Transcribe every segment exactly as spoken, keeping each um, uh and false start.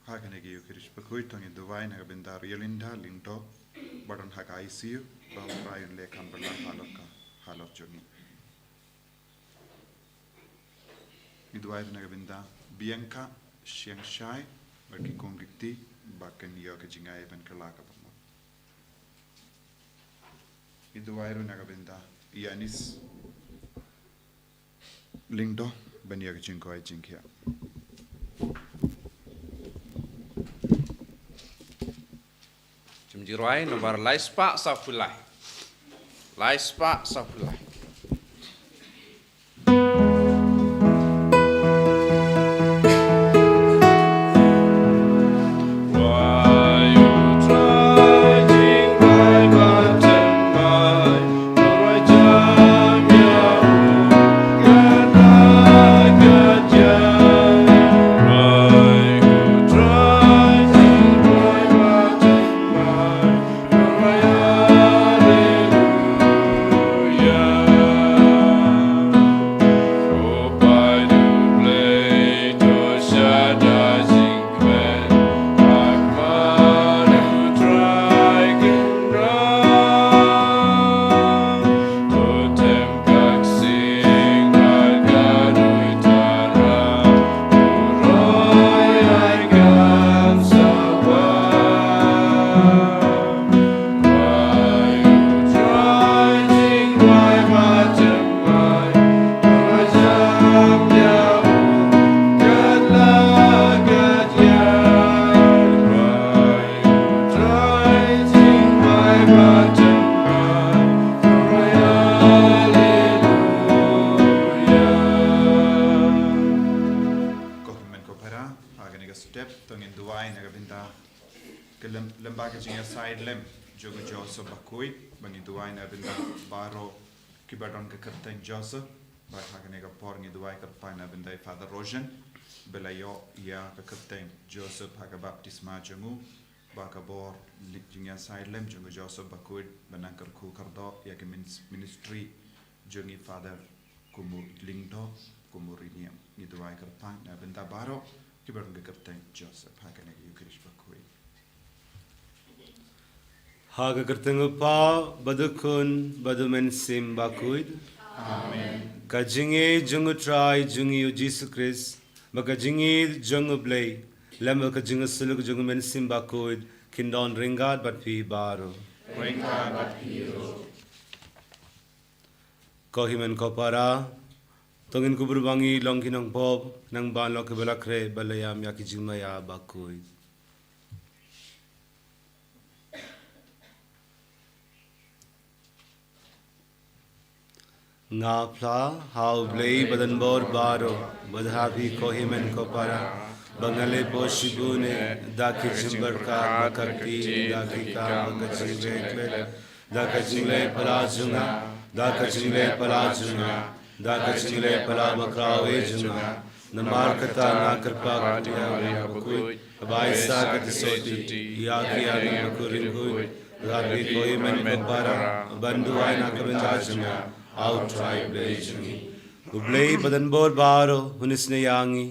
Ha kane ka Eucharist bakhuid to ngin duwai na ka bynta Riolinda Lyngdoh ba don ha ka I C U, ba U Trai un leh kam bylla halor ka, halor jong i. Ngi duwai ruh na ka bynta Bianca Shiangshai bad ki kum ki kti ba kin ïoh ka jingai ban kylla ka bamut. Ngi duwai ruh na ka bynta Yanis Lyngdoh ban ïa ka jingkoit jingkhiah. Jingmut jingduwai nombar lai spah sawphew lai. Lai spah sawphew lai. Ko hynmen ko para, ha kane ka step to ngin duwai na ka bynta ka lem-, lyngba ka jingïasaid lem jong u Joseph bakhuid, ba ngin duwai na ka bynta baroh kiba don ka kyrteng Joseph. Bad ha kane ka por ngin duwai kyrpang na ka bynta i Father Rojan, ba la ïoh ïa ka kyrteng Joseph ha ka baptisma jong u, ba ka bor li-, jingïasaid lem jong u Joseph bakhuid ban nang kyrkhu kyrdoh ïa ka min-, ministry jong i Father kum u Lyngdoh, kum u Riniam. Ngi duwai kyrpang na ka bynta baroh kiba don ka kyrteng Joseph ha kane ka Eucharist bakhuid. Ha ka kyrteng u Kpa bad u Khun bad u Mynsiem Bakhuid. Amen. Ka jingïeit jong u Trai jong ngi u Jisu Khrist, bad ka jingïeit jong u Blei, lem bad ka jingïasyllok jong u Mynsiem Bakhuid, kin don ryngkat bad phi baroh. Ryngkat bad phi ruh. Ko hynmen ko para, to ngin kubur ba ngi long ki nongpop, nang ban long kiba la khreh bad la ïam ïa ki jingmaïa bakhuid. Nga phla ha u Blei badonbor baroh, bad ha phi ko hynmen ko para, ba nga la poi shibun eh da ki jingpyrkhat, da ka kti, da ki kam, da ka jingrekhlad, da ka jingleh pala jong nga, da ka jingleh pala jong nga, da ka jingleh pala bakhraw eh jong nga. Namar kata nga kyrpad ïa u Nongïalam Bakhuid, ba ai sa ka jingsotti ïa ki arngut bakhuid ryngkhuid, bad ha phi ko hynmen ko para, ban duwai na ka bynta jong nga ha u Trai Blei jong ngi. U Blei badonbor baroh un isynei ïa ngi,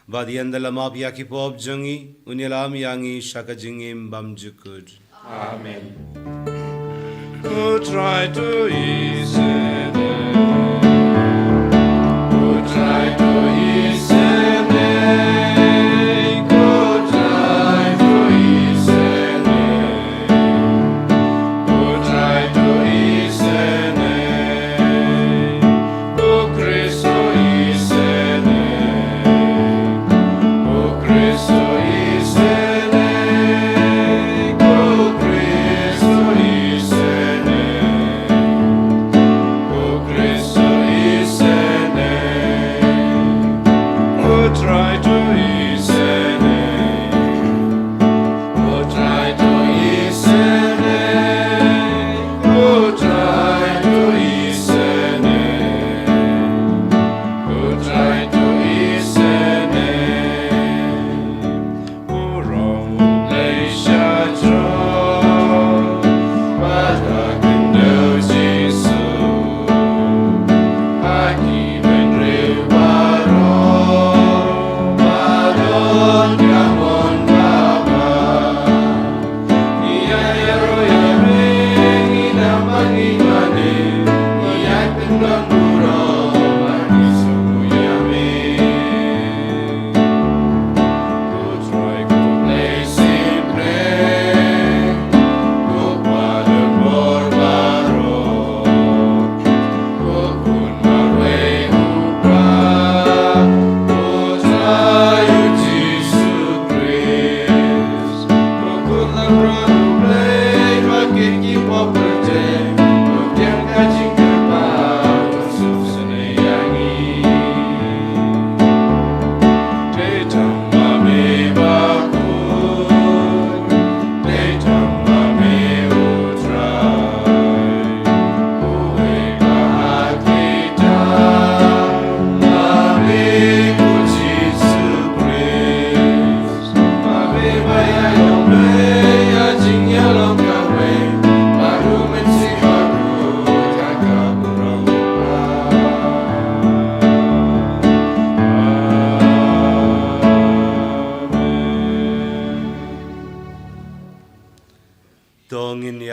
bad ynda la map ïa ki pop jong ngi, un ïalam ïa ngi sha ka jingim bymjukut. Amen. U Trai to isynei. U Trai to isynei. U Trai to isynei. U Trai to isynei. U Khrist to isynei. U Khrist to isynei. U Khrist to isynei. U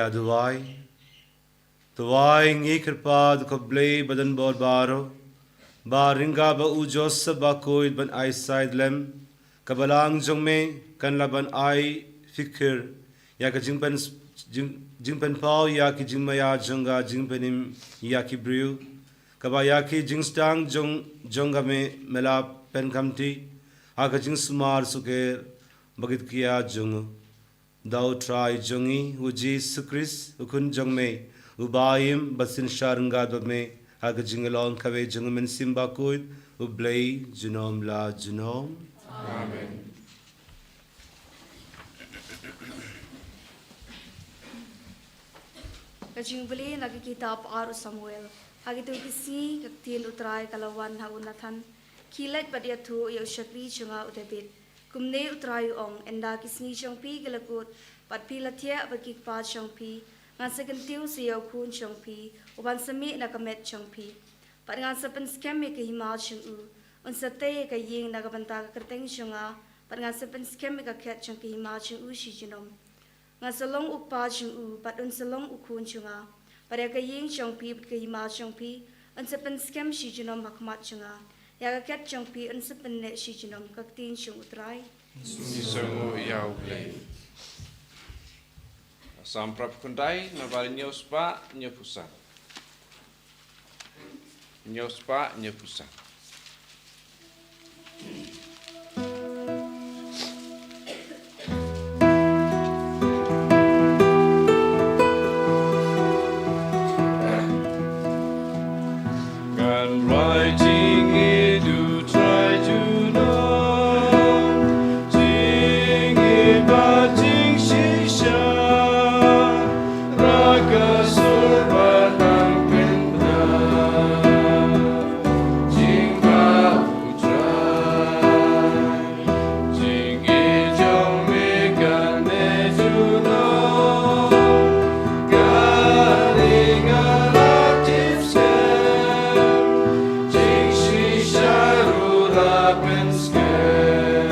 Ïa duwai. Duwai. Ngi kyrpad ko Blei badonbor baroh, ba ryngkat bad u Joseph Bakhuid ban ai said lem, ka balang jong me kan lah ban ai phikir ïa ka jingpyn, jing, jingpynpaw ïa ki jingmaïa jong ka, jingpynim ïa ki briew, kaba ïa ki jingsdang jong, jong ka me, me la pynkhamti ha ka jingsumar sukher bad ki tkiat jong u. Da u Trai jong ngi u Jisu Khrist, u Khun jong me, uba im bad synshar ryngkat bad me ha ka jinglong kawei jong u Mynsiem Bakhuid, U Blei junom la junom. Amen. Ka jingpule na ka kitab ar u Samuel. Ha kito ki sngi ka ktien U Trai ka la wan ha u Nathan: Khie leit bad ïathuh ïa u shakri jong nga u David. Kumne U Trai u ong: Ynda ki sngi jong phi ki la kut, bad phi la thiah bad ki kpa jong phi, ngan sa kyntiew sa ïa u khun jong phi, u ban sa mih na ka met jong phi. Bad ngan sa pynskhem ïa ka hima jong u. Un sa tei ïa ka ïing na ka bynta ka kyrteng jong nga, bad ngan sa pynskhem ïa ka khet jong ka hima jong u shi junom. Nga sa long u kpa jong u, bad un sa long u khun jong nga. Bad ïa ka ïing jong phi bad ka hima jong phi, un sa pynskhem shi junom ha khmat jong nga. Ïa ka khet jong phi un sa pynneh shi junom. Ka ktien jong U Trai. Ngi sngewnguh ïa U Blei. Salm phra phew khyndai, na ba hynñiew spah hynñiew phew san. Hynñiew spah hynñiew phew san. Kan rai jingïeit U Trai junom, jingïeit bad jingshisha, ra ka sur bad nang pynbna. Jingbha U Trai, jingïeit jong me kan neh junom. Kane nga la tip skhem, jingshisha ruh la pynskhem.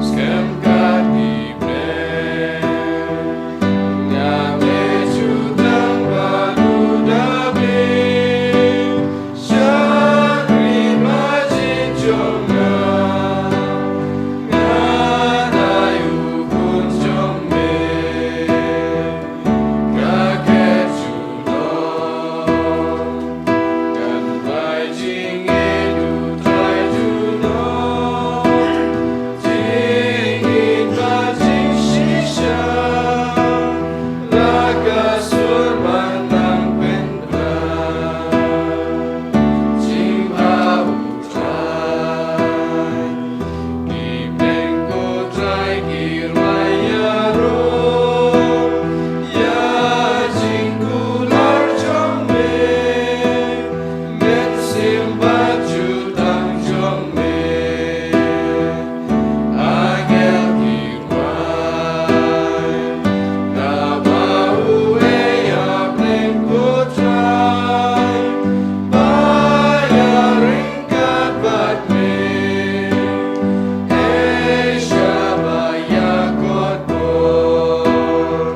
Skhem kat ki briew, nga me ju tang bad u David, shakri marjan jong nga, ngan ai u khun jong me. Ka khet junom, kan rai jingïeit U Trai junom, jingïeit bad jingshisha, la ka sur ban nang pynbna. Jingbha U Trai, ki bneng ko Trai ki rwai ïaroh ïa jingkular jong me, mynsiem bad jutang jong me. Angel ki rwai, naba u ei ha bneng ko Trai, ba ïaring kat bad me, ei sha ba ïakot bor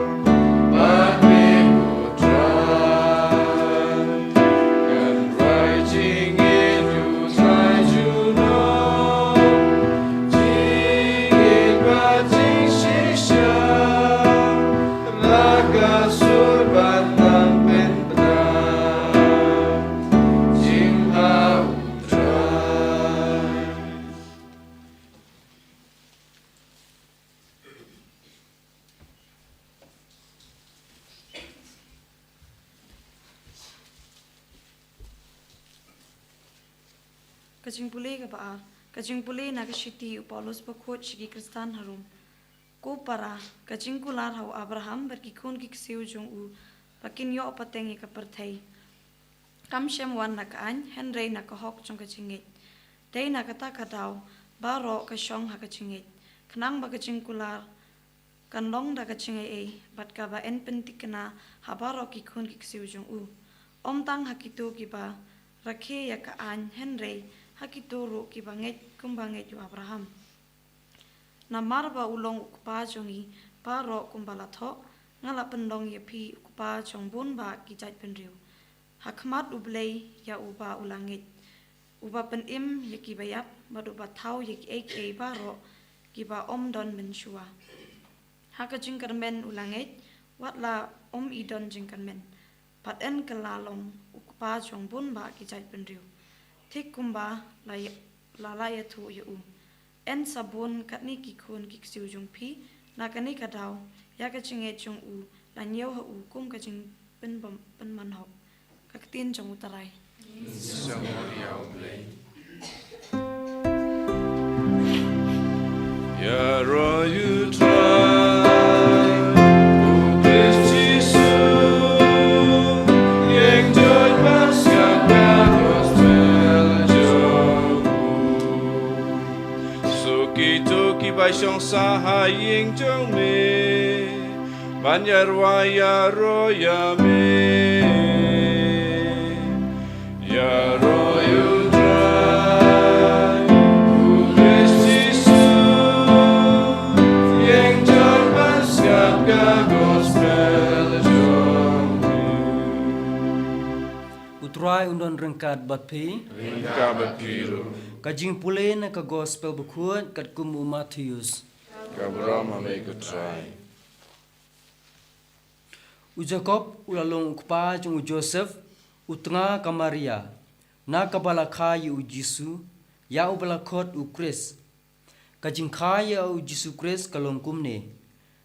bad me ko Trai. Kan rai jingïeit U Trai junom, jingïeit bad jingshisha, la ka sur ban nang pynbna. Jingbha U Trai. Ka jingpule kaba ar. Ka jingpule na ka shithi u Paulus Bakhuid sha ki Khristan ha Rom. Ko para, ka jingkular ha u Abraham bad ki khun ki ksiew jong u, ba kin ïoh pateng ïa ka pyrthei, kam shym wan na ka aiñ, hynrei na ka hok jong ka jingngeit. Dei na kata ka daw baroh ka shong ha ka jingngeit, khnang ba ka jingkular kan long da ka jingaiei, bad kaba yn pynthikna ha baroh ki khun ki ksiew jong u, ym tang ha kito kiba rakhe ïa ka aiñ, hynrei ha kito ruh kiba ngeit kumba ngeit u Abraham. Namar ba u long u kpa jong ngi baroh kumba la thoh, Nga la pynlong ïa phi u kpa jong bun bah ki jaitbynriew, ha khmat U Blei ïa uba u la ngeit, uba pynim ïa ki baïap, bad uba thaw ïa kiei kiei baroh kiba ym don mynshuwa. Ha ka jingkyrmen u la ngeit, wat la ym i don jingkyrmen, bad yn kylla long u kpa jong bun bah ki jaitbynriew, thik kumba la ïa-, la la ïathuh ïa u. Yn sa bun katne ki khun ki ksiew jong phi na kane ka daw, ïa ka jingngeit jong u la ñiew ha u kum ka jingpynbym-, pynman hok. Ka ktien jong U Trai. Sa ngor ïa U Blei. Ïaroh ïa U Trai, U Khrist Jisu, ïeng jot bad sngap ka gospel jong u. Sa kito kiba shong sah ha ïing jong me, ban ïarwai ïaroh ïa me. Ïaroh ïa U Trai, U Khrist Jisu, ïeng jot bad sngap ka gospel jong u. U Trai un don ryngkat bad phi. Ryngkat bad phi ruh. Ka jingpule na ka gospel bakhuid katkum u Mathaios. Ka burom ha me ko Trai. U Jakob u la long u kpa jong u Joseph, u tnga ka Maria, na kaba la kha ïa u Jisu, ïa uba la khot u Khrist. Ka jingkha ïa u Jisu Khrist ka long kumne: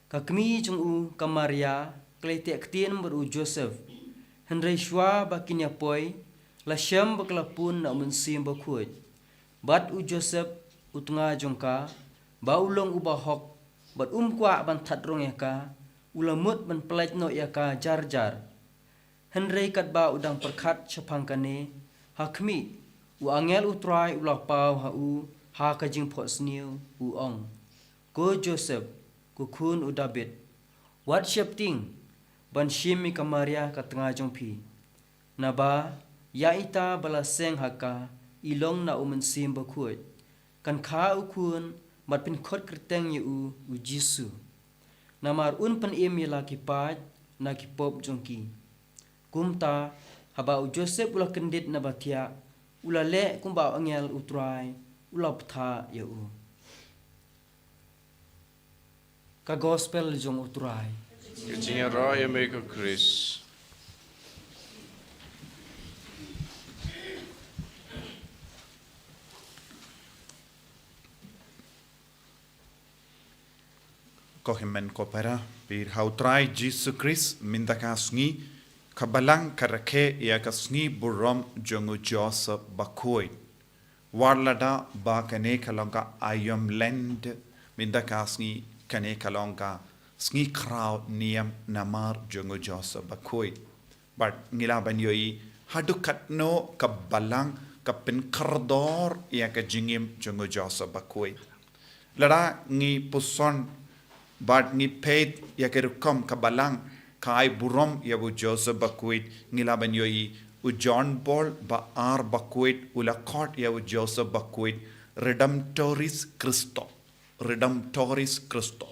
ka kmie jong u ka Maria ka la ïateh ktien bad u Joseph, hynrei shuwa ba kin ïa poi, la shem ba ka la pun na u Mynsiem Bakhuid. Bad u Joseph, u tnga jong ka, ba u long uba hok, bad um kwah ban thad rong ïa ka, u la mut ban pyllait noh ïa ka jar jar. Hynrei katba u dang pyrkhat shaphang kane, ha khmih, u angel U Trai u la paw ha u ha ka jingphohsniew, u ong: Ko Joseph, ko khun u Dabid, wat sheptieng ban shim ïa ka Maria ka tnga jong phi. Naba ïa ita ba la seng ha ka i long na u Mynsiem Bakhuid. Kan kha u khun bad phin khot kyrteng ïa u, u Jisu. Namar un pynim ïa la ki paid na ki pop jong ki. Kumta, haba u Joseph u la kyndit naba thiah, u la leh kumba u angel U Trai u la bthah ïa u. Ka gospel jong U Trai. Ka jingïaroh ïa me ko Khrist. Ko hynmen ko para, pyrkhat ha U Trai Jisu Khrist, mynta ka sngi ka balang ka rakhe ïa ka sngi burom jong u Joseph Bakhuid. Wat lada ba kane ka long ka Aïom Lent, mynta ka sngi kane ka long ka sngi khraw niam namar jong u Joseph Bakhuid. Bad ngi lah ban ïohi haduh katno ka balang ka pynkhyrdor ïa ka jingim jong u Joseph Bakhuid. Lada ngi puson bad ngi peit ïa ka rukom ka balang ka ai burom ïa u Joseph Bakhuid, ngi lah ban ïohi u John Paul ba ar Bakhuid u la khot ïa u Joseph Bakhuid Redemptoris Christo. Redemptoris Christo.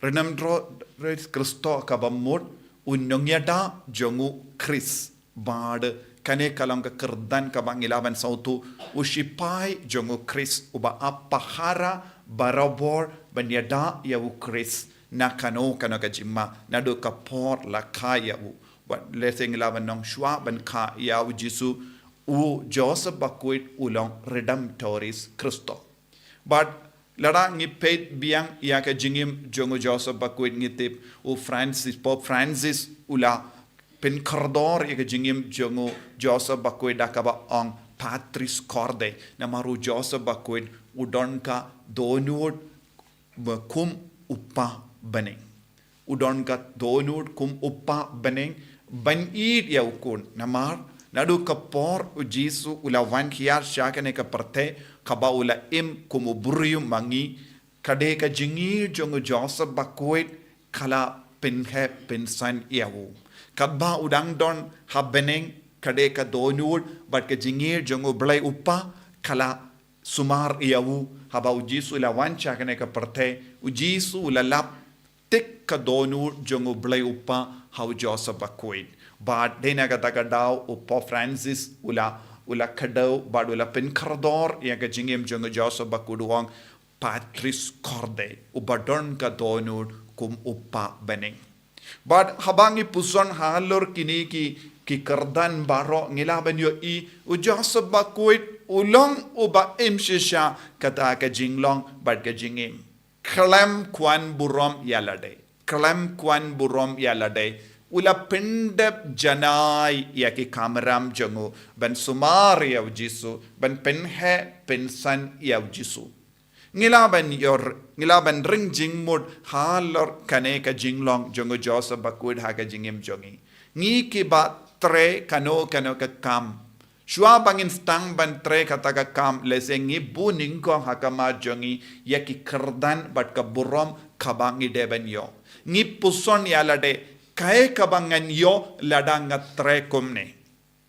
Redemptoris Christo kaba mut u nongïada jong u Khrist. Bad kane ka long ka kyrdan kaba ngi lah ban sngewthuh, u shipai jong u Khrist uba ap pahara barabor ban ïada ïa u Khrist na kano kano ka jingma, naduh ka por la kha ïa u. Bad lehse ngi lah ban ong shuwa ban kha ïa u Jisu, u Joseph Bakhuid u long Redemptoris Christo. Bad lada ngi peit biang ïa ka jingim jong u Joseph Bakhuid ngi tip u Francis, Pope Francis u la pynkhyrdor ïa ka jingim jong u Joseph Bakhuid da kaba ong Patris Corde, namar u Joseph Bakhuid u don ka dohnud ba kum u kpa bneng. U don ka dohnud kum u kpa bneng ban ïeit ïa u khun. Namar naduh ka por u Jisu u la wan hiar sha kane ka pyrthei kaba u la im kum u briew ma ngi, ka dei ka jingïeit jong u Joseph Bakhuid ka la pynheh pynsan ïa u. Katba u dang don ha bneng ka dei ka dohnud bad ka jingïeit jong u Blei u Kpa ka la sumar ïa u. Haba u Jisu u la wan sha kane ka pyrthei, u Jisu u la lap tik ka dohnud jong u Blei u Kpa ha u Joseph Bakhuid. Bad dei na kata ka daw u Pope Francis u la, u la kdew bad u la pynkordor ïa ka jingim jong u Joseph Bakhuid, u ong Patris Corde, uba don ka dohnud kum u Kpa bneng. Bad haba ngi puson halor kine ki, ki kyrdan baroh, ngi lah ban ïohi u Joseph Bakhuid u long uba im shisha kata ka jinglong bad ka jingim. Khlem kwah burom ïa lade, khlem kwah burom ïa lade, u la pyndep janai ïa ki kamram jong u ban sumar ïa u Jisu, ban pynheh pynsan ïa u Jisu. Ngi lah ban ïoh, ngi lah ban ring jingmut halor kane ka jinglong jong u Joseph Bakhuid ha ka jingim jong ngi. Ngi kiba trei kano kano ka kam, shuwa ba ngin sdang ban trei kata ka kam, lehse ngi buh nyngkong ha khmat jong ngi ïa ki kyrdan bad ka burom kaba ngi dei ban ïoh. Ngi puson ïa lade, kaei kaba ngan ïoh lada nga trei kumne.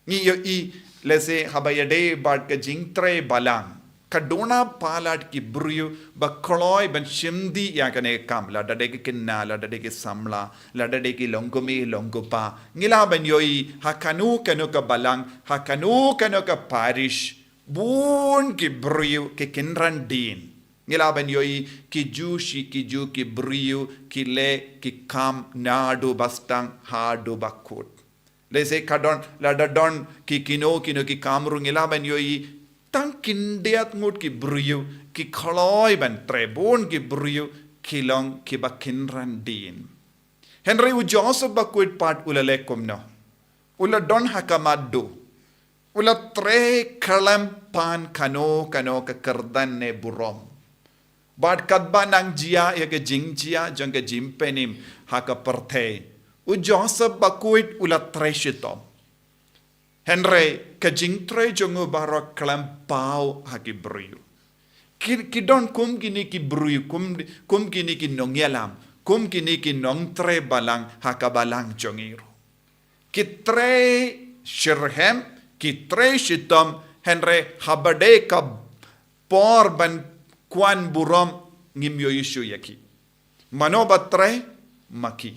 Ngi ïohi, lehse haba ïadei bad ka jingtrei balang, ka don palat ki briew ba kloi ban shim dih ïa kane ka kam, lada dei ki khynnah, lada dei ki samla, lada dei ki longkmie longkpa. Ngi lah ban ïohi ha kano kano ka balang, ha kano kano ka parish, bun ki briew ki kynran dien. Ngi lah ban ïohi ki ju shi ki ju ki briew ki leh ki kam naduh ba sdang haduh ba kut. Lehse ka don, lada don ki kino kino ki kam ruh, ngi lah ban ïohi tang khyndiat ngut ki briew ki kloi ban trei, bun ki briew ki long kiba kynran dien. Hynrei u Joseph Bakhuid pat u la leh kumno? U la don ha khmat duh. U la trei khlem pan kano kano ka kyrdan ne burom. Bad katba nang jia ïa ka jingjia jong ka jingpynim ha ka pyrthei, u Joseph Bakhuid u la trei shitom. Hynrei ka jingtrei jong u baroh khlem paw ha ki briew. Ki, ki don kum kine ki briew, kum, kum kine ki nongïalam, kum kine ki nongtrei balang ha ka balang jong ngi ruh. Ki trei shitrhem, ki trei shitom, hynrei haba dei ka por ban kwah burom, ngim ïoh issue ïa ki. Mano ba trei, ma ki.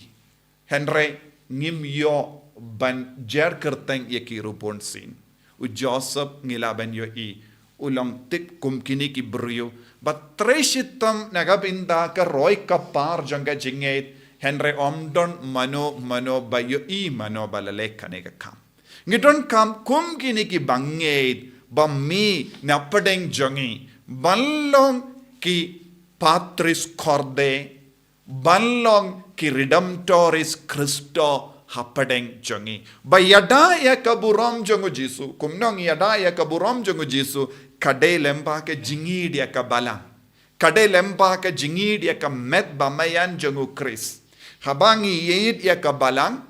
Hynrei ngim ïoh ban jer kyrteng ïa ki ruh bunsien. U Joseph, ngi lah ban ïohi u long tip kum kine ki briew ba trei shitom na ka bynta ka roi ka par jong ka jingngeit, hynrei ym don mano mano ba ïohi mano ba la leh kane ka kam. Ngi donkam kum kine kiba ngeit ba mih na pdeng jong ngi ban long ki Patris Corde, ban long ki Redemptoris Christo ha pdeng jong ngi. Ba ïada ïa ka burom jong u Jisu, kumno ngi ïada ïa ka burom jong u Jisu, ka dei lyngba ka jingïeid ïa ka balang. Ka dei lyngba ka jingïeid ïa ka met ba maïan jong u Khrist. Haba ngi ïeid ïa ka balang,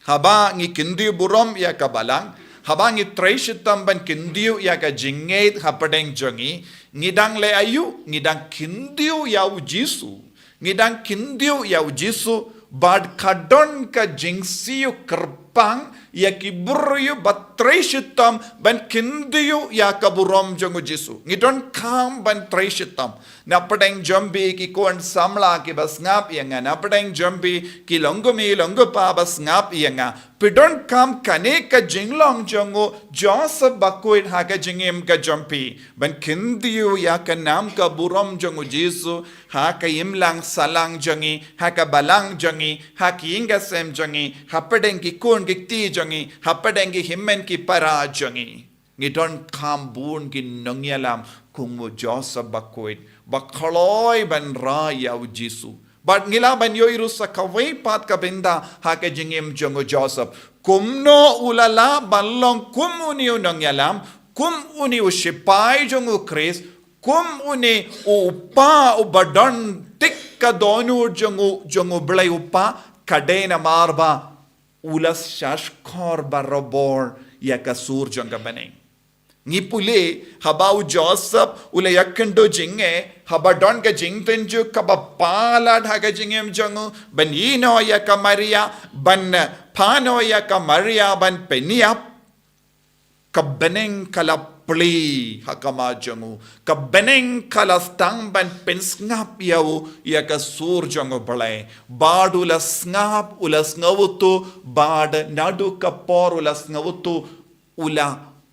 haba ngi kyntiew burom ïa ka balang, haba ngi trei shitom ban kyntiew ïa ka jingngeit ha pdeng jong ngi, ngi dang leh aïu, ngi dang kyntiew ïa u Jisu, ngi dang kyntiew ïa u Jisu, bad ka don ka jingsiew kyrpang ïa ki briew ba trei shitom ban kyntiew ïa ka burom jong u Jisu. Ngi donkam ban trei shitom. Na pdeng jong phi ki khun samla kiba sngap ïa nga, na pdeng jong phi ki longkmie longkpa ba sngap ïa nga, phi donkam kane ka jinglong jong u Joseph Bakhuid ha ka jingim ka jong phi, ban kyntiew ïa ka nam ka burom jong u Jisu ha ka imlang sahlang jong ngi, ha ka balang jong ngi, ha ki ïing ki sem jong ngi, ha pdeng ki khun ki kti jong ngi, ha pdeng ki hynmen ki para jong ngi. Ngi donkam bun ki nongïalam kum u Joseph Bakhuid ba kloi ban rai ïa u Jisu. Bad ngi lah ban ïohi ruh sa kawei pat ka bynta ha ka jingim jong u Joseph, kumno u la lah ban long kum une u nongïalam, kum une u shipai jong u Khrist, kum une u kpa uba don tik ka dohnud jong u, jong u Blei u Kpa, ka dei namar ba u la shahshkor barabor ïa ka sur jong ka bneng. Ngi pule, haba u Joseph u la ïakynduh jingeh, haba don ka jingtynjuh kaba palat ha ka jingim jong u, ban ïehnoh ïa ka Maria, ban phah noh ïa ka Maria ban pynïap, ka bneng ka la plie ha khmat jong u. Ka bneng ka la sdang ban pynsngap ïa u ïa ka sur jong U Blei. Bad u la sngap, u la sngewthuh, bad naduh ka por u la sngewthuh, u la,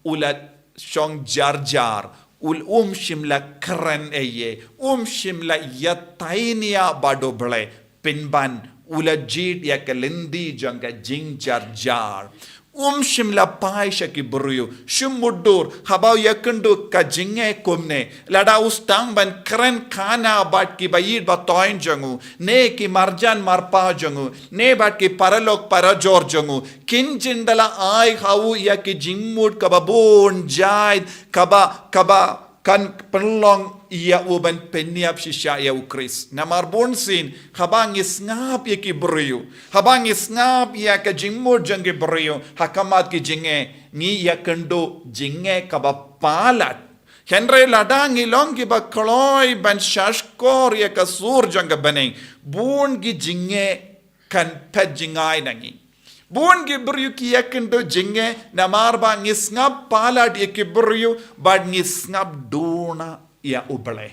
u la shong jar jar, u la, um shym la kren ei ei, um shym la ïatai nia bad U Blei. Pynban, u la jied ïa ka lynti jong ka jingjar jar. Um shym la phai sha ki briew, shym mutdur, haba u ïakynduh ka jingeh kumne, lada u sdang ban kren khana bad ki baïeit bathoiñ jong u, ne ki marjan marpa jong u, ne bad ki paralok parajor jong u, kin jin da la ai ha u ïa ki jingmut kaba bun jait, kaba, kaba kan pynlong ïa u ban pynïap shisha ïa U Khrist. Namar bun sien, haba ngi sngap ïa ki briew, haba ngi sngap ïa ka jingmut jong ki briew ha khmat ki jingeh, ngi ïakynduh jingeh kaba palat. Hynrei lada ngi long kiba kloi ban shahshkor ïa ka sur jong ka bneng, bun ki jingeh kan phet jngai na ngi. Bun ki briew ki ïakynduh jingeh namar ba ngi sngap palat ïa ki briew bad ngi sngap duna ïa U Blei.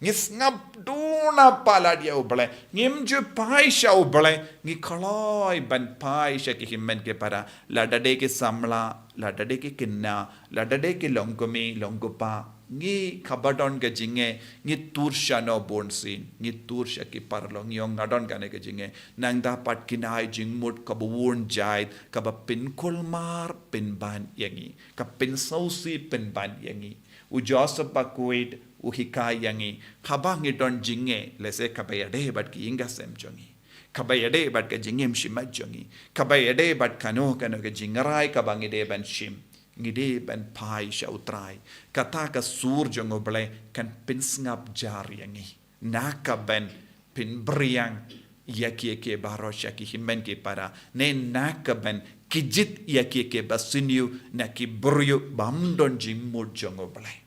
Ngi sngap duna palat ïa U Blei. Ngim ju phai sha U Blei, ngi kloi ban phai sha ki hynmen ki para. Lada dei ki samla, lada dei ki khynnah, lada dei ki longkmie, longkpa. Ngi kaba don ka jingeh, ngi tur sha no bun sien, ngi tur sha ki paralok, ngi ong nga don kane ka jingeh. Nangta pat kin ai jingmut kaba bun jait, kaba pynkulmar pynban ïa ngi, ka pynsngewsih pynban ïa ngi. U Joseph Bakhuid u hikai ïa ngi, haba ngi don jingeh, lehse kaba ïadei bad ki ïing ki sem jong ngi, kaba ïadei bad ka jingim shimet jong ngi, kaba ïadei bad kano kano ka jingrai kaba ngi dei ban shim, ngi dei ban phai sha U Trai. Kata ka sur jong U Blei kan pynsngap jar ïa ngi, na ka ban pynbriang ïa kiei kiei baroh sha ki hynmen ki para, ne na ka ban kjit ïa kiei kiei basniew na ki briew bym don jingmut jong U Blei.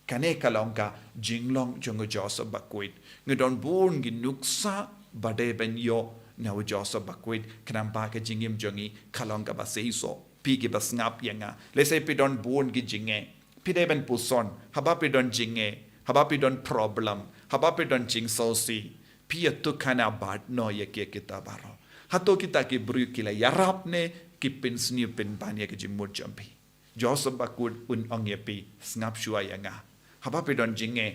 Kane ka long ka jinglong jong u Joseph Bakhuid. Ngi don bun ki nuksa ba dei ban ïoh na u Joseph Bakhuid, khnang ba ka jingim jong ngi ka long kaba seisoh. Phi kiba sngap ïa nga, lehse phi don bun ki jingeh, phi dei ban puson, haba phi don jingeh, haba phi don problem, haba phi don jingsngewsih, phi ïathuhkhana bad no ïa kiei kiei kita baroh? Hato kita ki briew ki la ïarap ne ki pynsniew pynban ïa ka jingmut jong phi? Joseph Bakhuid un ong ïa phi, sngap shuwa ïa nga. Haba phi don jingeh,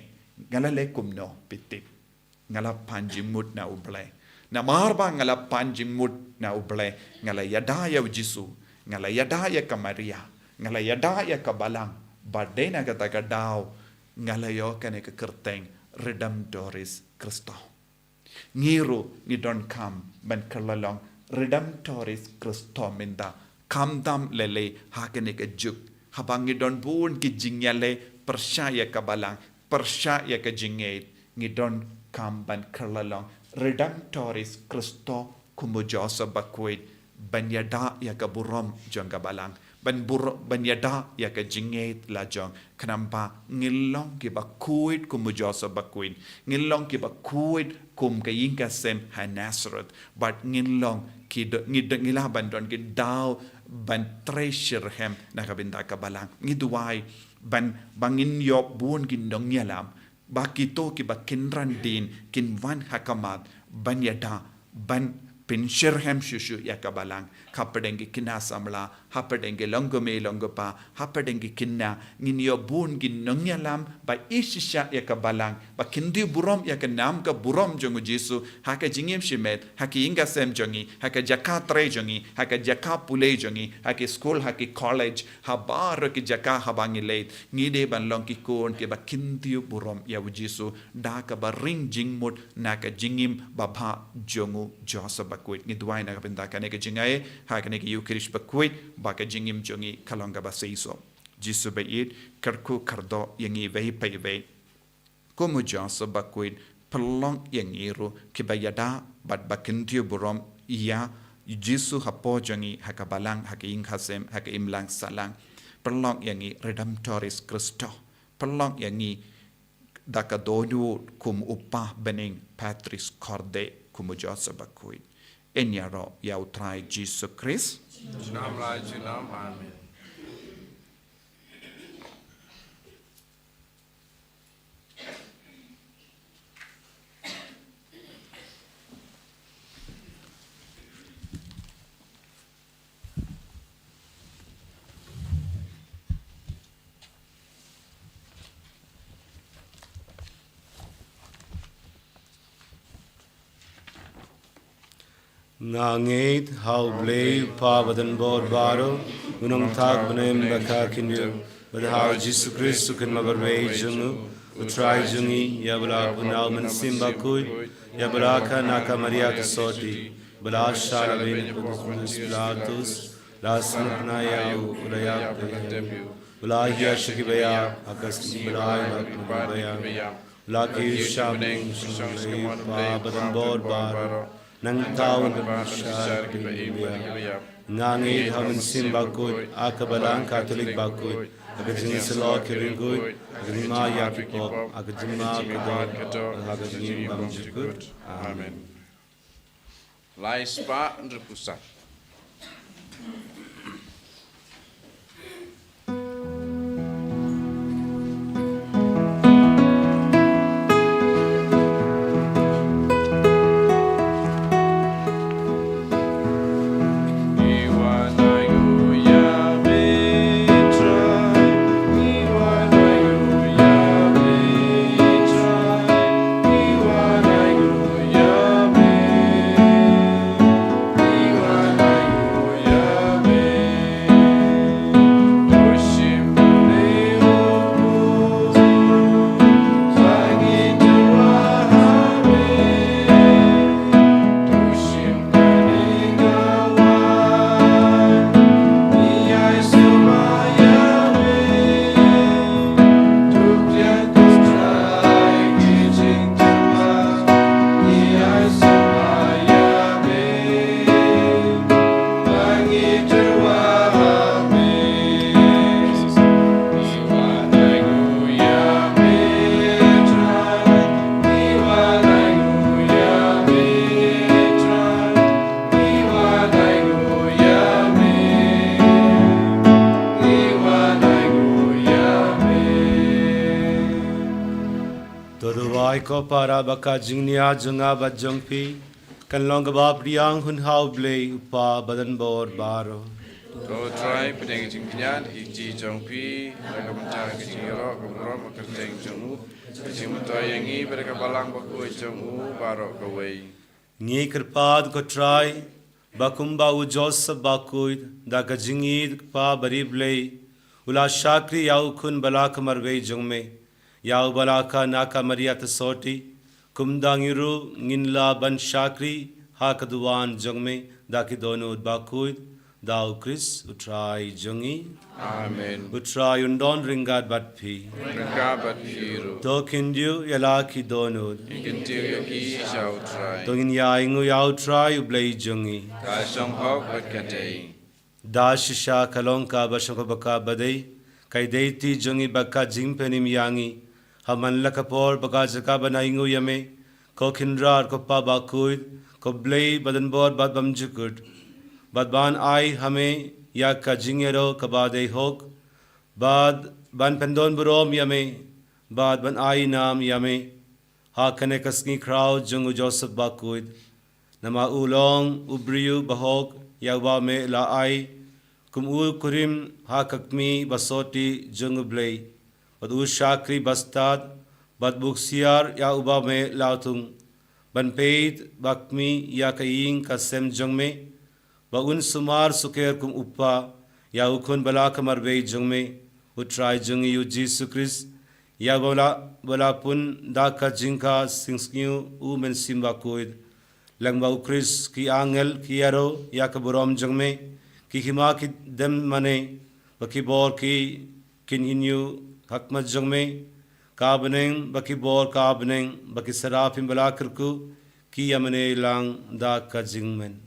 nga la leh kumno, phi tip? Nga la pan jingmut na U Blei. Namar ba nga la pan jingmut na U Blei, nga la ïada ïa u Jisu, nga la ïada ïa ka Maria, nga la ïada ïa ka Balang, bad dei na kata ka daw nga la ïoh kane ka kyrteng Redemptoris Christo. Ngi ruh ngi donkam ban kylla long Redemptoris Christo mynta, khamtam lei lei ha kane ka juk, haba ngi don bun ki jingïaleh pyrshah ïa ka Balang, pyrshah ïa ka jingngeit. Ngi donkam ban kylla long Redemptoris Christo kum u Joseph Bakhuid, ban ïada ïa ka burom jong ka Balang, ban bur-, ban ïada ïa ka jingngeit la jong, khnang ba ngin long kiba khuid kum u Joseph Bakhuid, ngin long kiba khuid kum ka ïing ka sem ha Nazareth, bad ngin long ki do-, ngi do-, ngi lah ban don ki daw ban trei shitrhem na ka bynta ka Balang. Ngi duwai ban, ba ngin ïoh bun ki nongïalam, ba kito kiba kynran dien kin wan ha khmat ban ïada, ban pynshitrhem shuh shuh ïa ka Balang, hapdeng ki khynnah samla, hapdeng ki longkmie longkpa, hapdeng ki khynnah. Ngin ïoh bun ki nongïalam ba ïeit shisha ïa ka Balang, ba kyntiew burom ïa ka nam ka burom jong u Jisu ha ka jingim shimet, ha ki ïing ka sem jong ngi, ha ka jaka trei jong ngi, ha ka jaka pule jong ngi, ha ki skul, ha ki college, ha baroh ki jaka haba ngi leit, ngi dei ban long ki khun kiba kyntiew burom ïa u Jisu da kaba ring jingmut na ka jingim babha jong u Joseph Bakhuid. Ngi duwai na ka bynta kane ka jingai ha kane ka Ïukharist Bakhuid, ba ka jingim jong ngi ka long kaba seisoh. Jisu baieit, kyrkhu kyrdoh ïa ngi iwei pa iwei. Kum u Joseph Bakhuid, pynlong ïa ngi ruh kiba ïada bad ba kyntiew burom ïa u Jisu hapoh jong ngi, ha ka Balang, ha ka ïing ka sem, ha ka imlang sahlang. Pynlong ïa ngi Redemptoris Christo. Pynlong ïa ngi da ka dohnud kum u Pa bneng, Patris Corde, kum u Joseph Bakhuid. Yn ïaroh ïa u Trai Jisu Khrist. Junom la junom. Amen. Nga ngeit ha U Blei U Kpa Badonbor Baroh, U Nongthaw Bneng bad ka Khyndew, bad ha U Jisu Khrist U Khun Marwei jong U, U Trai jong ngi, ïa ba la pun da U Mynsiem Bakhuid, ïa ba la kha na ka Maria ka sotti, ba la shah la beiñ ha u Pontius Pilatus, la sngewtynnat ïa u, la ïap, la ïap, la hiar sha ki baïap, ha ka sngi ba la ïap, la kiew sha bneng, sha U Kpa Badonbor Baroh, nangta un pynshai ïa ki baïap. Nga ngeit ha U Mynsiem Bakhuid, ha ka Balang Katholik bakhuid, ha ka jingïasyllok ki riewkhuid, ha ka jingmap ïa ki pop, ha ka jingmap ka doh, ha ka jingim bymjukut. Amen. Lai spah hynriewphew saw. To duwai ko para ba ka jingniah jong nga bad jong phi kan long kaba pdiang hun ha U Blei U Kpa Badonbor Baroh. To Trai, pdiang jingkñia ha ki kti jong phi, da ka bynta ka jingïaroh ka burom ka kyrteng jong u, ka jingmyntoi ïa ngi bad ka Balang Bakhuid jong u baroh kawei. Ngi kyrpad ko Trai, ba kumba u Joseph Bakhuid, da ka jingïeit kpa bariewblei, u la shakri ïa u khun ba la kha marwei jong me, ïa uba la kha na ka Maria ta sotti, kumta ngi ruh ngin lah ban shakri ha ka duwan jong me, da ki dohnud bakhuid, da u Khrist u Trai jong ngi. Amen. U Trai un don ryngkat bad phi. Ryngkat bad phi ruh. To khyndiat ïa la ki dohnud. Khyndiat ïa ki sha u Trai. To ngin ïa ainguh ïa u Trai U Blei jong ngi. Ka shong hok bad ka dei. Da shisha ka long kaba shong hok bad kaba dei, ka dei ti jong ngi bad ka jingpynim ïa ngi, ha man la ka por bad ka jaka ban ainguh ïa me, ko Kynrad, ko Pa Bakhuid, ko Blei badonbor bad bymjukut, bad ban ai ha me ïa ka jingïaroh kaba dei hok, bad ban pyndon burom ïa me, bad ban ai nam ïa me, ha kane ka sngi khraw jong u Joseph Bakhuid. Namar u long u briew bahok ïa uba me la ai kum u kurim ha ka kmie ba sotti jong U Blei, bad u shakri bastad, bad u ksiar ïa uba me la thung, ban peit ba kmie ïa ka ïing ka sem jong me, ba un sumar sukher kum u kpa ïa u khun ba la kha marwei jong me, u Trai jong ngi u Jisu Khrist, ïa uba la, ba la pun da ka jingkha singsniew u Mynsiem Bakhuid. Lyngba u Khrist ki angel ki ïaroh ïa ka burom jong me, ki hima ki dem mane, bad ki bor ki kynhun ïa ka khmat jong me, ka bneng bad ki bor ka bneng, bad ki serafim ba la kyrkhu, ki ïa mane lang da ka jingmane.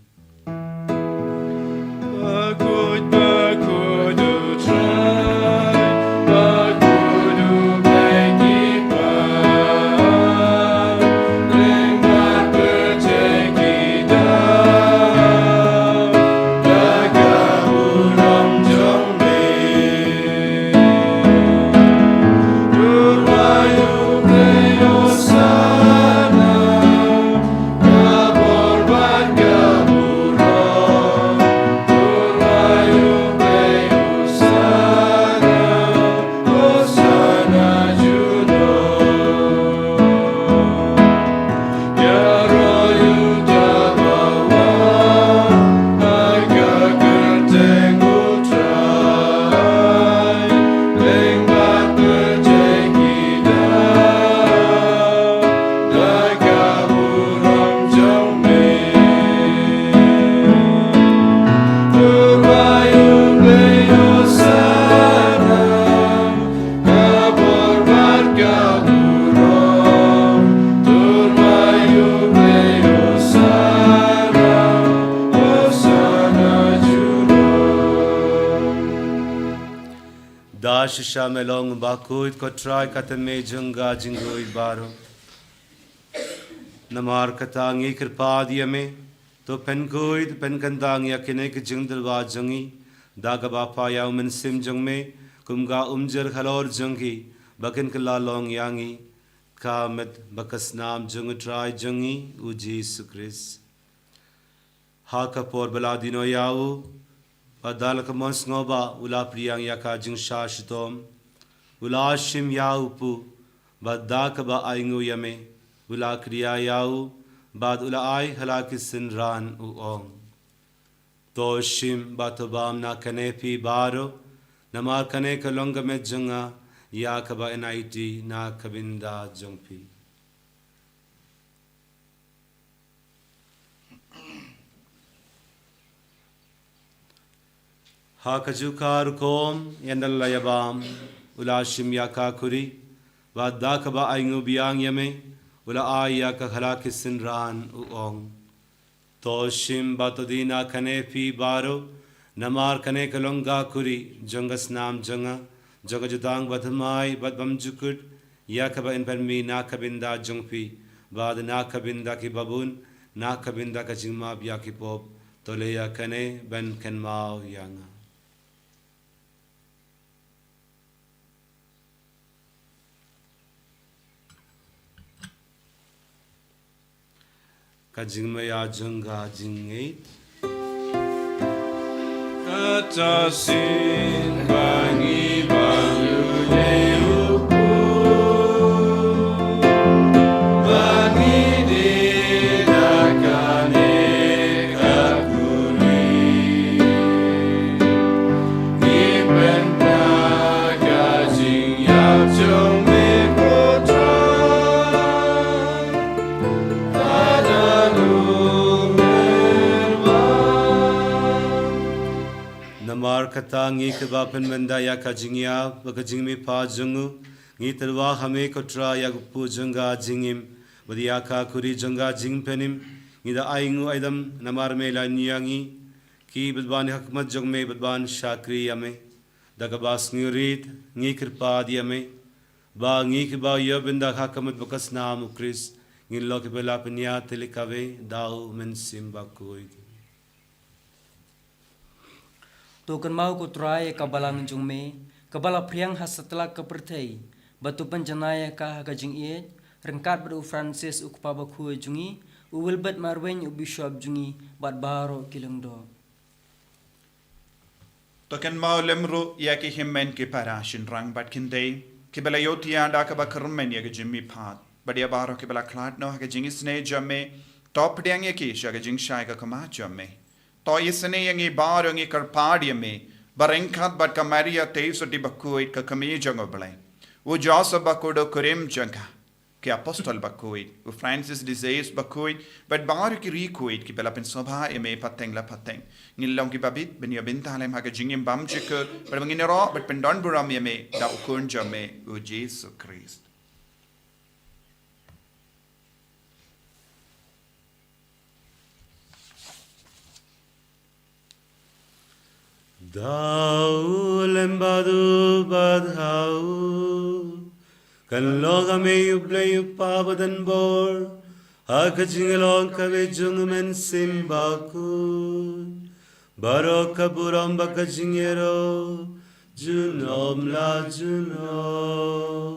Shisha me long bakhuid ko Trai, kata me jong ka jingkhuid baroh. Namar kata ngi kyrpad ïa me, to pynkhuid pynkyntang ïa kine ki jingtyrwa jong ngi da kaba phah ïa u Mynsiem jong me kum ka umjir halor jong ki, ba kin kylla long ïa ngi ka met bad ka snam jong u Trai jong ngi u Jisu Khrist. Ha ka por ba la dino ïa u, bad da la ka mon sngewbha u la pdiang ïa ka jingshah shitom, u la shim ïa u puh, bad da kaba ainguh ïa me u la kdiah ïa u, bad u la ai ha la ki synran u ong: To shim bad to bam na kane phi baroh, namar kane ka long ka met jong nga ïa kaba yn aiti na ka bynta jong phi. Ha kajuh ka rukom, ynda la ïa bam, u la shim ïa ka khuri, bad da kaba ainguh biang ïa me u la ai ïa ka ha la ki synran u ong: To shim bad to die na kane phi baroh, namar kane ka long ka khuri jong ka snam jong nga, jong ka jutang bathymmai bad bymjukut, ïa kaba yn pynmih na ka bynta jong phi bad na ka bynta ki babun, na ka bynta ka jingmap ïa ki pop. To leh ïa kane ban kynmaw ïa nga. Ka jingmaïa jong ka jingngeit. Kata shisien ba ngi bam ïa u Blei u Kpa, ba ngi die da kane ka khuri, ngi pynbna ka jingïap jong me ko Trai. Namar kata ngi kiba pynbna ïa ka jingïap bad ka jingmihpat jong u, ngi tyrwa ha me ko Trai ïa ka kpu jong ka jingim, bad ïa ka khuri jong ka jingpynim. Ngi da ainguh aidam namar me la ñiew ïa ngi ki bad ban ha khmat jong me bad ban shakri ïa me. Da kaba sngewrit ngi kyrpad ïa me ba ngi kiba ïoh bynta ha ka met bad ka snam u Khrist ngin long kiba la pynïaid tylli kawei da u Mynsiem Bakhuid. To kynmaw ko Trai ïa ka balang jong me kaba la phriang ha satlak ka pyrthei, bad to pynjanai ïa ka ha ka jingïeit, ryngkat bad u Francis u kpa bakhuid jong ngi, u Wilbert Marwein u bishop jong ngi, bad baroh ki lyngdoh. To kynmaw lem ruh ïa ki hynmen ki para shynrang bad kynthei kiba la ïohthiah da kaba kyrmen ïa ka jingmihpat, bad ïa baroh kiba la khlad noh ha ka jingisynei jong me. To pdiang ïa ki sha ka jingshai ka khmat jong me. To isynei ïa ngi baroh, ngi kyrpad ïa me, ba ryngkat bad ka Maria te sutei bakhuid ka kmie jong u Blei, u Joseph bakhuid u kurim jong ka, ki apostol bakhuid, u Francis de Sales bakhuid, bad baroh ki riewkhuid kiba la pynsngewbha ïa me pateng la pateng, ngin long kiba bit ban ïoh bynta lem ha ka jingim bymjukut, bad ba ngin ïaroh bad pyndon burom ïa me da u Khun jong me u Jisu Khrist. Da u lem bad u bad ha u, kan long ha me U Blei U Kpa badonbor, ha ka jinglong kawei jong u Mynsiem Bakhuid, baroh ka burom bad ka jingïaroh junom la junom.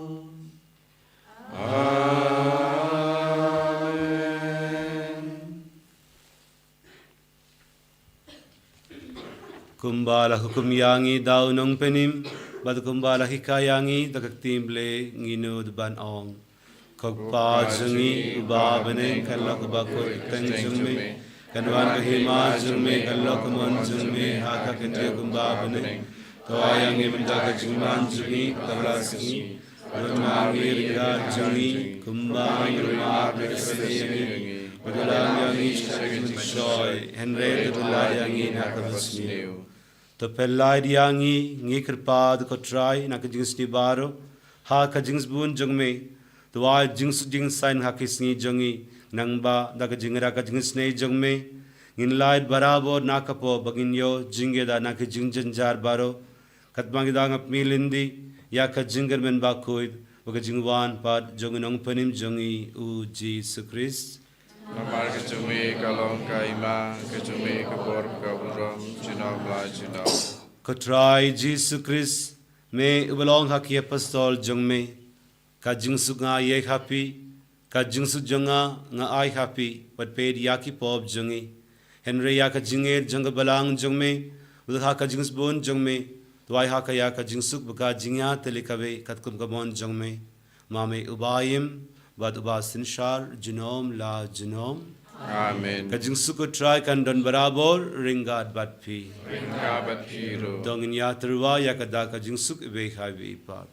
Amen. Kumba la hukum ïa ngi da u Nongpynim, bad kumba la hikai ïa ngi da ka ktien Blei, ngin nud ban ong: Ko Kpa jong ngi uba ha bneng, kan long kaba khuid ka kyrteng jong me, kan wan ka hima jong me, kan long ka mon jong me ha ka khyndew kumba ha bneng. To ai ïa ngi mynta ka jingman jong ngi kaba la sngi, bad ym ai ïa ngi ryngkat jong ngi, kumba ngi ruh ngi ym ai ïa ngi ryngkat jong ngi, bad ym lam ïa ngi sha ka jingpynshoi, hynrei to pynlait ïa ngi na kaba sniew. To pynlait ïa ngi, ngi kyrpad ko Trai, na ka jingsniew baroh ha ka jingsbun jong me. To ai jingsuk jingsaiñ ha ki sngi jong ngi, nangba da ka jingïarap ka jingisynei jong me, ngin lait barabor na ka pop, ba ngin ïoh jingïada na ki jingjynjar baroh. Katba ngi dang ap mi lynti, ïa ka jingkyrmen bakhuid bad ka jingwan pat jong u Nongpynim jong ngi u Jisu Khrist. Namar ka jong me ka long ka hima, ka jong me ka bor, ka burom, junom la junom. Ko Trai Jisu Khrist, me uba la ong ha ki apostol jong me, ka jingsuk nga ai ha phi, ka jingsuk jong nga nga ai ha phi, wat peit ïa ki pop jong ngi, hynrei ïa ka jingngeit jong ka balang jong me, bad ha ka jingsbun jong me, to ai ha ka ïa ka jingsuk bad ka jingïatylli kawei katkum ka mon jong me. Ma me uba im bad uba synshar junom la junom. Amen. Ka jingsuk u Trai kan don barabor ryngkat bad phi. Ryngkat bad phi ruh. To ngin ïatyrwa ïa kata ka jingsuk iwei ha iwei pat.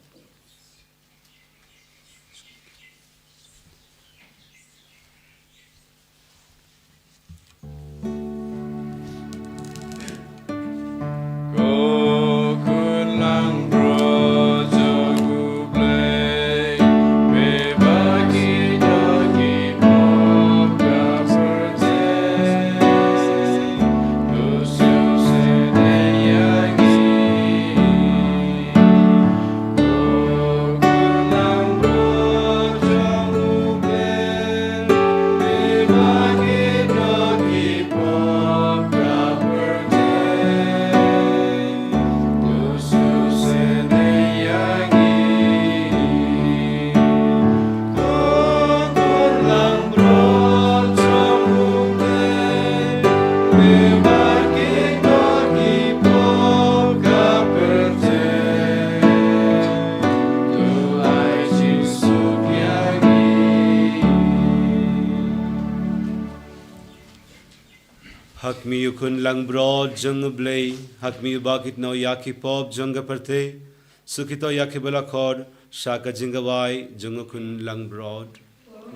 Ha khmih u Khun langbrot jong u Blei, ha khmih uba kit noh ïa ki pop jong ka pyrthei, suk ïa kita ïa kiba la khot sha ka jingkhawai jong u Khun langbrot.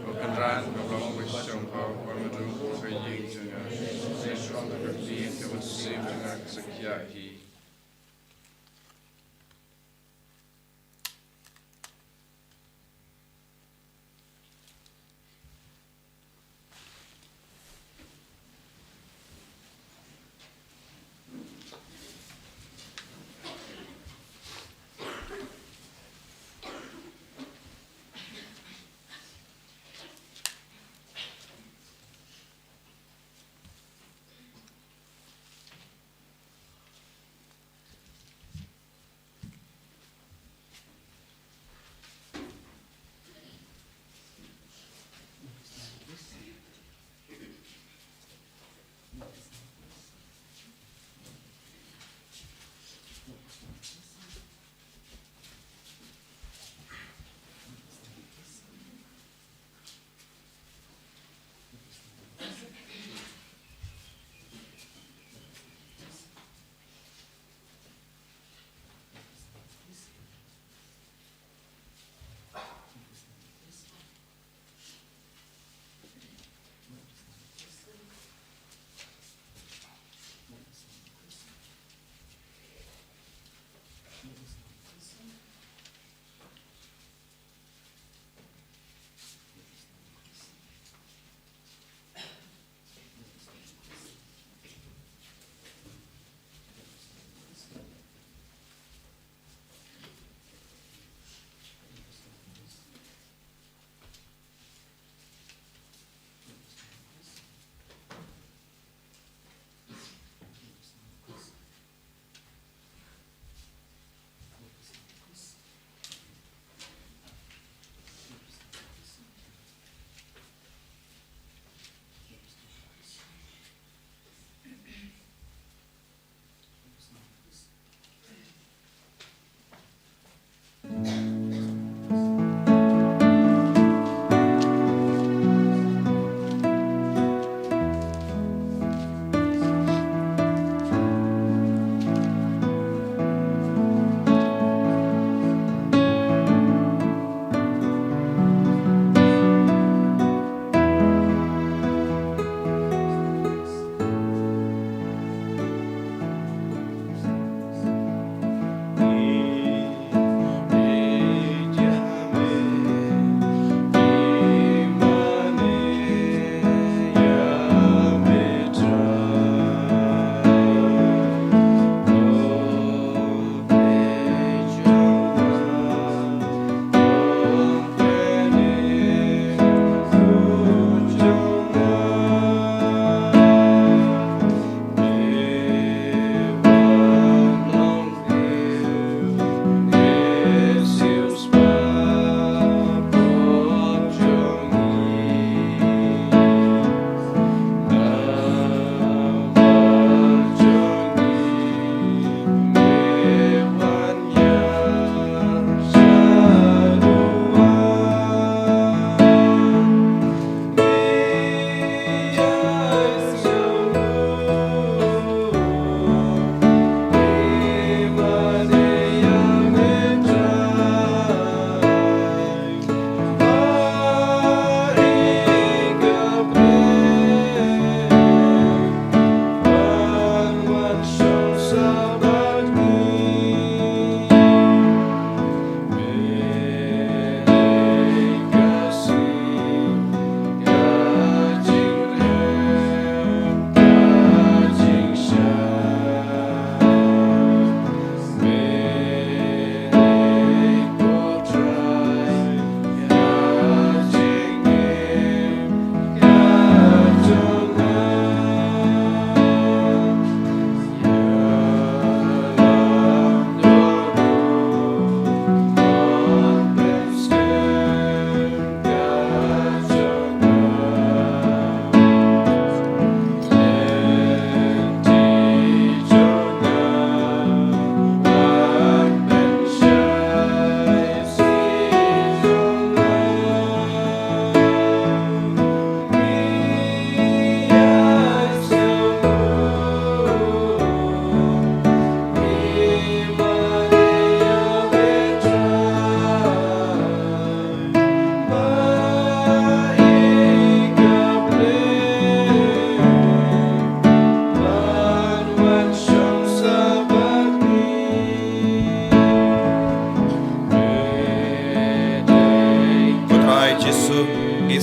Ko Kynrad, ka long ka shong ka, ka mudui ka ïing jong nga. Ka shong ka ïing ka mynsiem jong nga ka sa khia hi.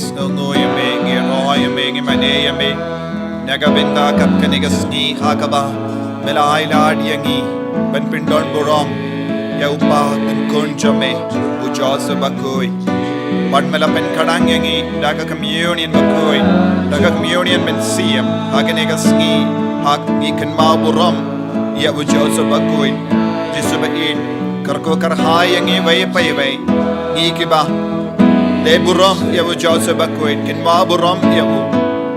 Sngewnguh ïa me, ngi ïaroh ïa me, ngi mane ïa me. Na ka bynta kat kane ka sngi ha kaba me la ai lad ïa ngi ban pyndon burom ïa u pa tyngkhun jong me, u Joseph bakhuid. Bad me la pynkhlaiñ ïa ngi da ka communion bakhuid, da ka communion mynsiem ha kane ka sngi, ha ngi kynmaw burom ïa u Joseph bakhuid. Jisu baieit, kyrkhu kyrhai ïa ngi iwei pa iwei, ngi kiba tei burom ïa u Joseph bakhuid, kynmaw burom ïa u.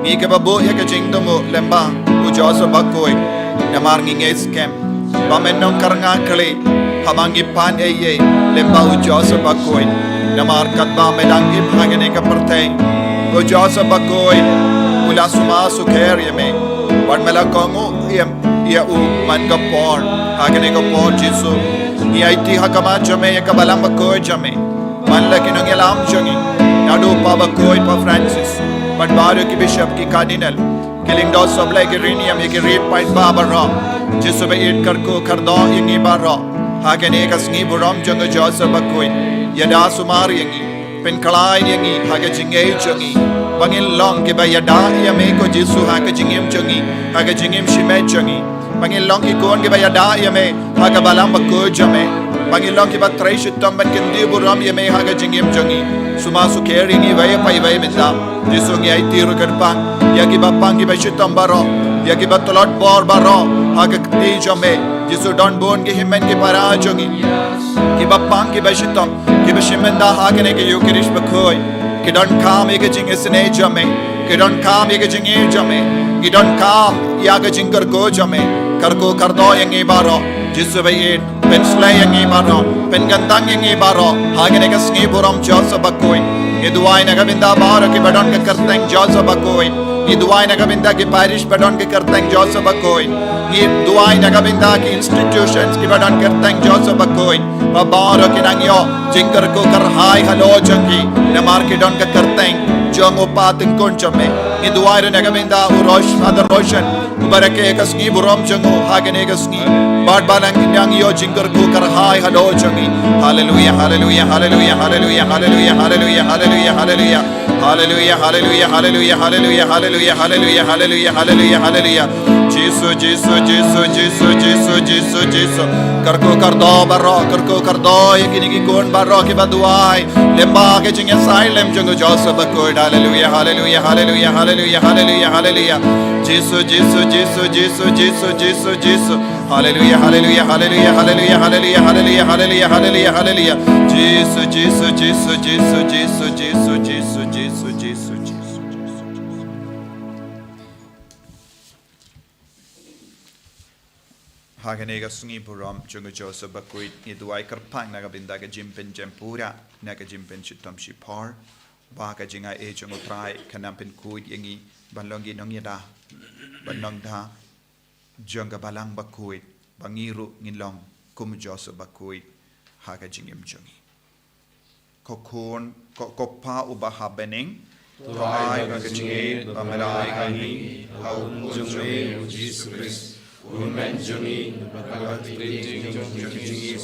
Ngi kiba buh ïa ka jingthmu lyngba u Joseph bakhuid, namar ngi ngeit skhem ba men ym nang kyrngah khlieh haba ngi pan ei ei lyngba u Joseph bakhuid. Namar katba me dang im ha kane ka pyrthei, u Joseph bakhuid u la sumar sukher ïa me, bad me la kohnguh ïa, ïa u man ka por. Ha kane ka por Jisu, ngi aiti ha khmat jong me ïa ka balang bakhuid jong me, man la ki nongïalam jong ngi, naduh u Pa bakhuid, Pa Francis, bad baroh ki bishop, ki cardinal, ki lyngdoh sawblei, ki riewniam, ïa ki riewpaidbah baroh. Jisu baieit, kyrkhu kyrdoh ïa ngi baroh ha kane ka sngi burom jong u Joseph bakhuid. Ïada sumar ïa ngi, pynkhlaiñ ïa ngi ha ka jingngeit jong ngi, ba ngin long kiba ïada ïa me ko Jisu ha ka jingim jong ngi, ha ka jingim shimet jong ngi. Ba ngin long ki khun kiba ïada ïa me ha ka balang bakhuid jong me. Ba ngin long kiba trei shitom ban kyntiew burom ïa me ha ka jingim jong ngi. Sumar sukher ïa ngi iwei pa iwei mynta. Jisu, ngi aiti ruh kyrpang ïa kiba pang kiba shitom baroh, ïa kiba tlot bor baroh ha ka kti jong me. Jisu, don bun ki hynmen ki para jong ngi kiba pang kiba shitom, kiba shim bynta ha kane ka Eukharist bakhuid. Ki donkam ïa ka jingisynei jong me, ki donkam ïa ka jingïeit jong me, ki donkam ïa ka jingkyrkhu jong me. Kyrkhu kyrdoh ïa ngi baroh Jisu baieit, pynsleh ïa ngi baroh, pynkyntang ïa ngi baroh ha kane ka sngi burom Joseph bakhuid. Ngi duwai na ka bynta baroh kiba don ka kyrteng Joseph bakhuid. Ngi duwai na ka bynta ki parish ba don ka kyrteng Joseph bakhuid. Ngi duwai na ka bynta ki institutions kiba don kyrteng Joseph bakhuid, ba baroh kin nang ïoh jingkyrkhu kyrhai halor jong ki, namar ki don ka kyrteng jong u Pa tyngkhun jong me. Ngi duwai ruh na ka bynta u Rosh, Father Roshan, uba rakhe ka sngi burom jong u ha kane ka sngi, bad ba nang ïoh jingkyrkhu kyrhai halor jong ngi. Haleluia, haleluia, haleluia, haleluia, haleluia, haleluia, haleluia, haleluia. Haleluia, haleluia, haleluia, haleluia, haleluia, haleluia, haleluia, haleluia. Jisu, Jisu, Jisu, Jisu, Jisu, Jisu. Kyrkhu kyrdoh baroh, kyrkhu kyrdoh ïa kine ki khun baroh kiba duwai lyngba ka jingïasaid lem jong u Joseph bakhuid. Haleluia, haleluia, haleluia, haleluia, haleluia, haleluia. Jisu, Jisu, Jisu, Jisu, Jisu, Jisu, Jisu. Haleluia, haleluia, haleluia, haleluia, haleluia, haleluia, haleluia, haleluia, haleluia. Jisu, Jisu, Jisu, Jisu, Jisu, Jisu, Jisu, Jisu, Jisu, Jisu. Ha kane ka sngi burom jong u Joseph bakhuid, ngi duwai kyrpang na ka bynta ka jingpynjem pura, na ka jingpynshitom shipor, ba ka jingaiei jong u Trai kan nang pynkhuid ïa ngi ban long ki nongïada, ban long da jong ka balang bakhuid, ba ngi ruh ngin long kum u Joseph bakhuid ha ka jingim jong ngi. Ko Khun, ko, ko Pa uba ha bneng, to ai ba ka jingïeit ba me la ai ha ngi ha u Khun jong me u Jisu Khrist, u Hynmen jong ngi, bad ka kyrteng jong ngi,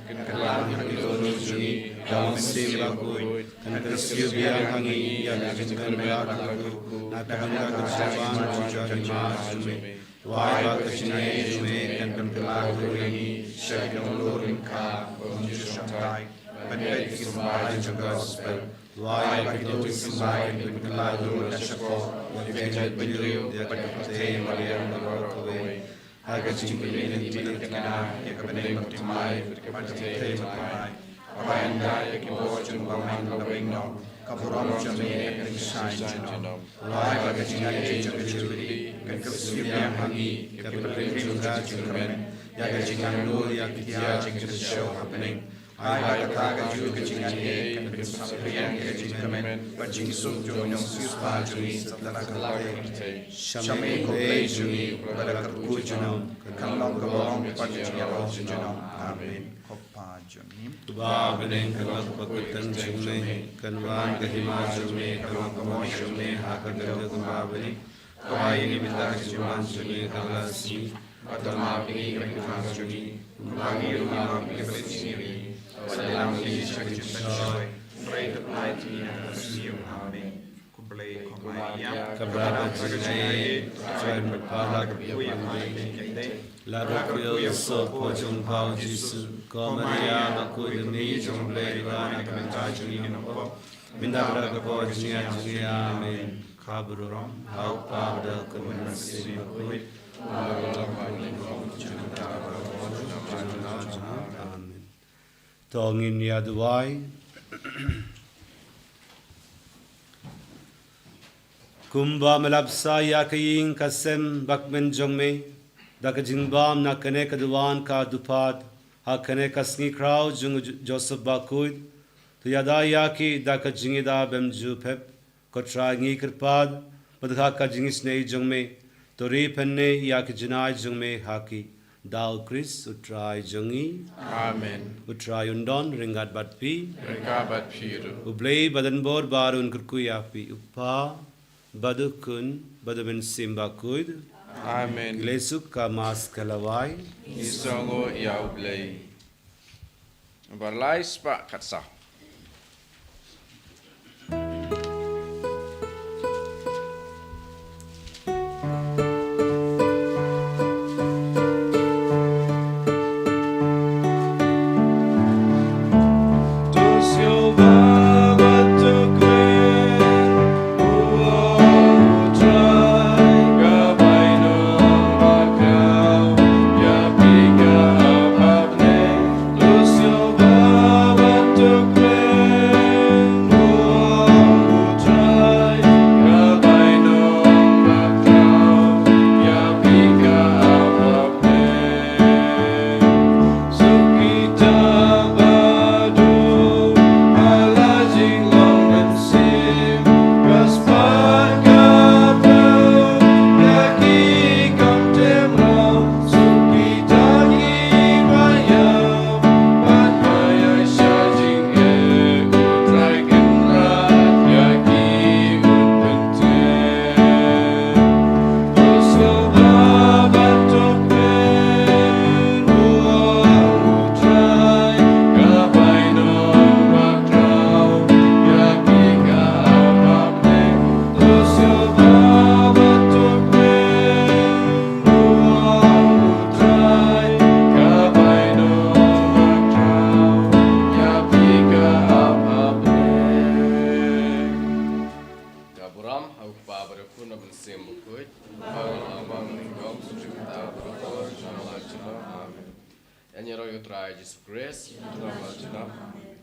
kan kylla ha ki dohnud jong ngi da u Mynsiem Bakhuid, kan kyrsiew biang ha ngi ïa ka jingkyrmen bad ka kyrkhu na ka bynta ka jingwan jong ka hima jong me. Duwai ba ka jingaiei jong me kan pynkylla ïa ngi sha ki nonglum ryngkat bad ki nongshong thait ban peit ki symbai jong ka gospel. Duwai ba kito ki symbai kan pynkylla ïa ka shakor, ïa ka jaitbynriew bad ka pyrthei mariang baroh kawei. Ha ka jingpynlong lynti lyngkhuh ïa ka bneng bad ka thymmai bad ka pyrthei marwei. Ba ynda ïa ki bor jong u bymman la weng noh, ka burom jong me kan shai junom. Duwai ba ka jingaiei jong ka Jubilee kan kyrsiew biang ha ngi, ka pynrem jong ka jingkyrmen, ïa ka jingangnud, ïa ki jingkyrshan ha bneng. Ai ba kata ka juh ka jingaiei kan pynsaphriang ïa ka jingkyrmen bad jingsuk jong u nongsiewspah jong ngi satlak ka pyrthei. Sha me ko Blei jong ngi, ba la kyrkhu junom, kan long ka long bad ka jingïaroh junom. Amen. Ko Pa jong ngi. Uba ha bneng, kan long ka pyrkhat jong me, kan wan ka hima jong me, kan long ka mon jong me ha ka kyrteng uba ha bneng. To ai ïa ngi mynta ka jingwan jong ngi ha kane ka sngi, bad to map ïa ngi ka bynta jong ngi, kumba ngi ruh ngi map ïa kiba sngewsih ïa ngi. Wat lam ïa ngi sha ka jingpynshoi, hynrei Amen. Khublei ko Maria, kaba dap ka jingaiei, Trai u don bad pha ha la ka bynta ki kynthei, bad ka kyrteng jong u Kpa jong pha u Jisu. Ko Maria, bakhuid, ka kmie jong u Blei, duwai na ka bynta jong ngi ki nongpop, mynta bad ha ka por ka jingïap jong ngi. Amen. Khublei ha u Kpa bad ha u Khun bad ha u Mynsiem Bakhuid. Amen. To ngin ïa duwai. Kumba me la bsa ïa ka ïing ka sem bakmen jong me da ka jingbam na kane ka duwan ka dupad ha kane ka sngi khraw jong u Jo-, Joseph Bakhuid, to ïada ïa ki da ka jingïada bymjukut. Ko Trai, ngi kyrpad ba da ka jingisynei jong me, to ri pynne ïa ki jinai jong me ha ki. Da u Khrist u Trai jong ngi. Amen. U Trai un don ryngkat bad phi. Ryngkat bad phi ruh. U Blei ba don bor baroh un kyrkhu ïa phi, u Kpa bad u Khun bad u Mynsiem Bakhuid. Amen. Ngi leit suk ha ka Mass ka lawei. Ngi sngewnguh ïa u Blei. Bar lai spah khatsaw. Ka burom ha u Kpa bad u Khun bad u Mynsiem Bakhuid. Ba la bang ning dom suk suk ta bad u Kpa bad u Khun. Amen. Ïa ngi ruh ïa u Trai Jisu Khrist. Amen.